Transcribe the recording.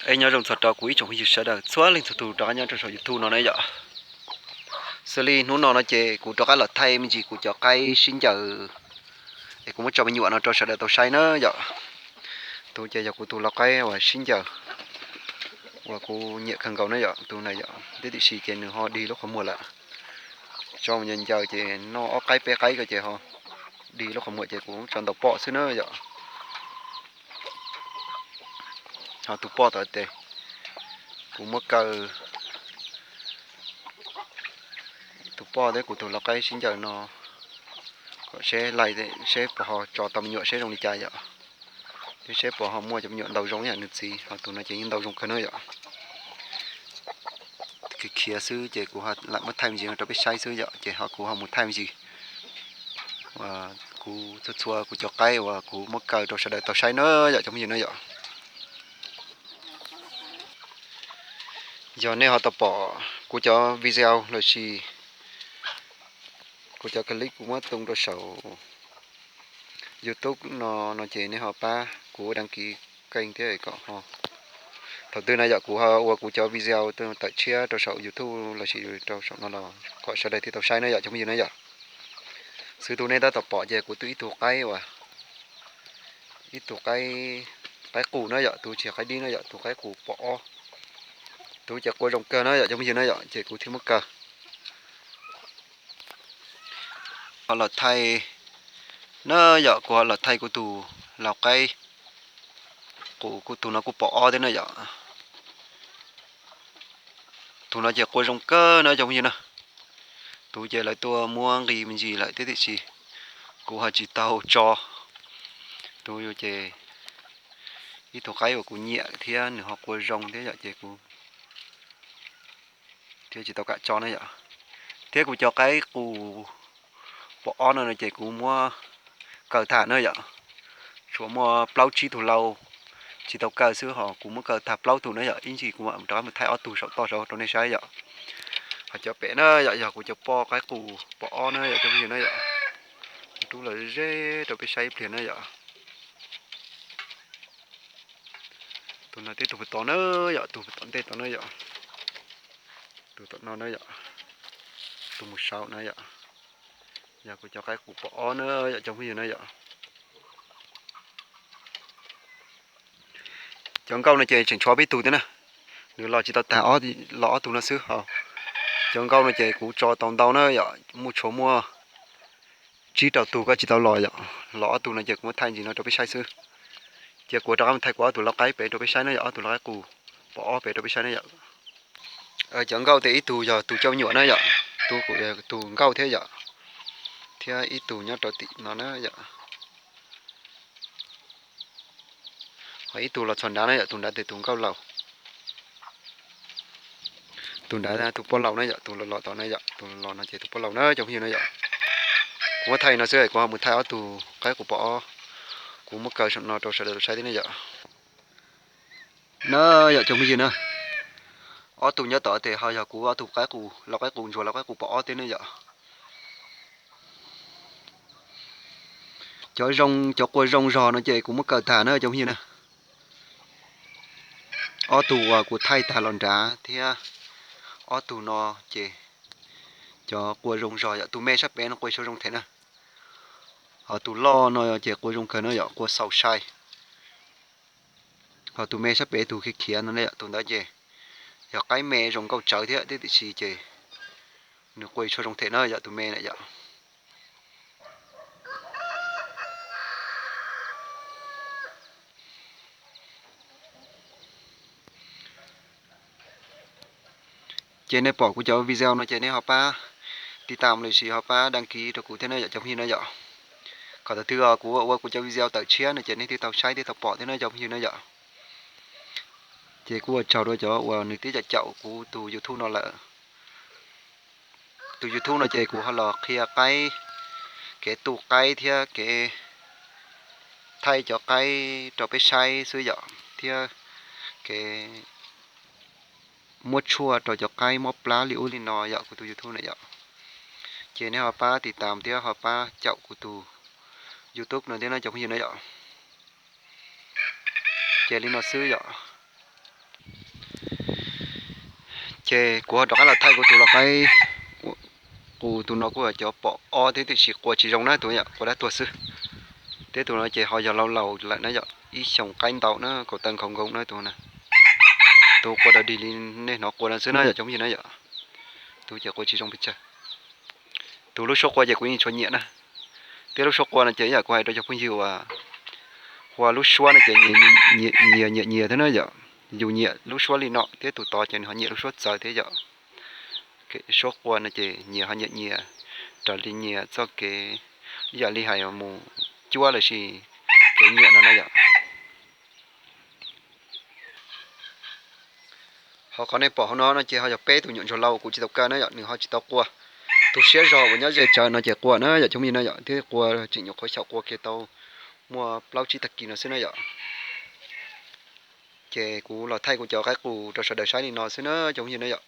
Es nyob zoo txog rau kuv ib tsoom phooj ywg sawv daws txhua leej txhua tus rov qab nyob rau saum YouTube no na yom. Xws li hnub no no ces kuv rov qab los thaij me ntsis kuv cov qaib sib ncaws es kuv muab tso me nyuam no rau sawv daws tau saib na yom. Tus ces yog kuv tus lau qaib uas sib ncaws uas kuv nyiam kawg nkaus na yom, tus na yom, tiam sis ces nws ho dig lub qhov muag lawm. Tso mus ncaws ncaws ces noj ob qaib peb qaib ko ces ho dig lub qhov muag ces kuv tso ntaus poj xwb na yom. Ho tus poj tod ces kuv muab kaw tus poj thiab kuv tus lau qaib sib ncaws no kom seb lais seb puas ho tso tau me nyuam seb zoo li cas yom. Thiab seb puas ho muaj cov me nyuam ntaus zoo ib yam nws txiv, ho tus no ces yeej ntaus zoo kawg na yom. Khiav khiav xwb ces kuv lam muab thaij me ntsis no rau peb saib xwb yom, ces ho kuv ho mus thaij me ntsis kuv txhua txhua kuv cov qaib uas kuv muab kaw rau sawv daws tau saib na yom cov phooj ywg na yom. Yog nej ho tau pom kuv cov video lossis kuv cov clip kuv muab tung rau saum YouTube no no ces nej ho pab kuv ua đăng ký kênh thiab kom ho thaum twg na yom kuv ho ua kuv cov video tawm tshiab rau saum YouTube lossis rau saum no los kom sawv daws thiaj tau saib na yom cov phooj ywg na yom. Xwb tus nej tab tom pom ces kuv twb ib tug qaib uas ib tug qaib, qaib qus na yom, tus tsis yog qaib dib na yom, tus qaib qus pom ob. Tus ces qua zoo kawg na yom cov phooj ywg na yom, ces kuv thiaj muab kaw. Ho los thaij na yom, kuv ho los thaij kuv tus lau qaib qus, kuv tus no kuj pom ob thiab na yom. Tus no ces qua zoo kawg na cov phooj ywg na. Tus ces lawv tuaj muab nqi me ntsis lawm thiab tiam sis kuv ho tsis tau tso. Tus ces ib tug qaib uas kuv nyiam thiab nws ho qua zoo thiab yom, ces kuv thiaj tsis tau kam tso na yom. Thiab kuv cov qaib qus pom ob no no ces kuv muab kaw tag na yom. Tshuav muaj plaub tsib tug lau tsis tau kaw xwb, ho kuv muab kaw tag plaub tug na yom. Ib ntsis kuv mam rov qab mus thaij ob tug saum toj saud rau nej saib yom. Ho cov pem na yom, yog kuv cov poj qaib qus pom ob na yom cov phooj ywg na yom. Rub los ze rau peb saib ib pliag na yom. Tus no thiab tus puag tod na yom, tus puag tom ntej tod na yom. Tus tom no na yom, tus mus saum na yom. Yog kuv cov qaib qus pom ob na yom cov phooj ywg na yom. Cov nkauj no ces tseem tshuav peb tug thiab na, nws los tsis tau tag, los ob tug no xwb ho. Cov nkauj no ces kuv tso tau ntau na yom, muaj tshuav muaj tsib rau tug ko tsis tau los yom, los ob tug no ces kuv muab thaij ntsis no rau peb saib xwb. Ces kuv rov qab mus thaij kuv ob tug lau qaib pem rau peb saib na yom, ob tug lau qaib qus pom ob pem rau peb saib na yom. Cov nkauj ces ib tug yog tus coj me nyuam na yom, tus kuj yog tus nkauj thiab yom, thiab ib tug nyob rau tim no na yom. Ho ib tug los txog nrad na yom, tus nrad ces tus nkauj laus. Tus nrad tus poj laus na yom, tus los los tod na yom, tus los no ces tus poj laus na cov phooj ywg na yom. Kuv muab thaij no xwb, kuv ho mus thaij ob tug qaib qus pom ob, kuv muab kaw saum no rau sawv daws saib thiab na yom. Na yom cov phooj ywg na, ob tug nyob tod ces ho yog kuv ob tug qaib qus, lau qaib qus ntsuag lau qaib qus pom ob thiab na yom. Cov zoo, cov qua zoo zog no ces kuv muab kaw tag na cov phooj ywg na. Ob tug uas kuv thaij tag los nrad thiab ob tug no ces cov qua zoo zog yom, tus me sab pem no qua tsis zoo them na. Ho tus loj no ces qua zoo kawg no yom, qua xaus sai. Ho tus me sab pem tus khiav khiav no ne yom, tus ntawd ces yog qaib me zoo nkauj tsawv thiab tiam sis ces nws qua tsis zoo them na yom, tus me na yom. Ces nej pom kuv cov video no ces nej ho pab tiv tam lossis ho pab đăng ký rau kuv thiab na yom cov phooj ywg na yom. Kom thaum twg kuv ua kuv cov video tawm tshiab no ces nej thiaj tau saib thiab tau pom thiab na cov phooj ywg na yom. Ces kuv ua tsaug rau cov uas nws twb caum kuv tus YouTube no lawm. Tus YouTube no ces kuv ho los qhia qaib, kev tu qaib thiab kev thaij cov qaib rau peb saib xwb yom, thiab kev muab tshuaj rau cov qaib mob plab li ub li no yom, kuv tus YouTube na yom. Ces nej ho pab tiv tam thiab ho pab caum kuv tus YouTube no thiab na cov phooj ywg na yom. Ces li no xwb yom. Ces kuv ho rov qab los thaij kuv tus lau qaib qus. Tus no kuj yog cov pom ob thiab tiam sis qua tsis zoo na, tus yom qua dab tuag xwb. Thiab tus no ces ho yog laus laus lawm na yom, ib xyoos qaib ntau na, kaum tawm nkhaus nkoos na tus na. Tus qua dog dig li nej hnov qua no xwb na yom cov phooj ywg na yom. Tus ces qua tsis zoo pes tsawg. Tus lub suab qua ces kuv yeej tshua nyiam na. Thiab lub suab qua no ces yam kuv hais rau cov phooj ywg uas qua lub suab no ces nyias nyiam nyias thiab na yom. Yus nyiam lub suab li no thiab tus tod ces nws ho nyiam lub suab txawv thiab yom. Suab qua no ces nyias ho nyiam nyias raws li nyias txoj kev, ib yam li hais mus cuab lossis kev nyiam no na yom. Ho qhov nej pom hauv no no ces ho yog peb tus nyuam ntsuag lau kuv tsis tau kaw na yom, nws ho tsis tau qua. Tus siab zog uas nyob ze tsawv no ces qua na yom cov phooj ywg na yom, thiab qua tseem nyuam qhuav xyaum qua kiag tau muaj plaub tsib tag kis no xwb na yom. Ces kuv los thaij kuv cov qaib qus rau sawv daws saib li no xwb na cov phooj ywg na yom.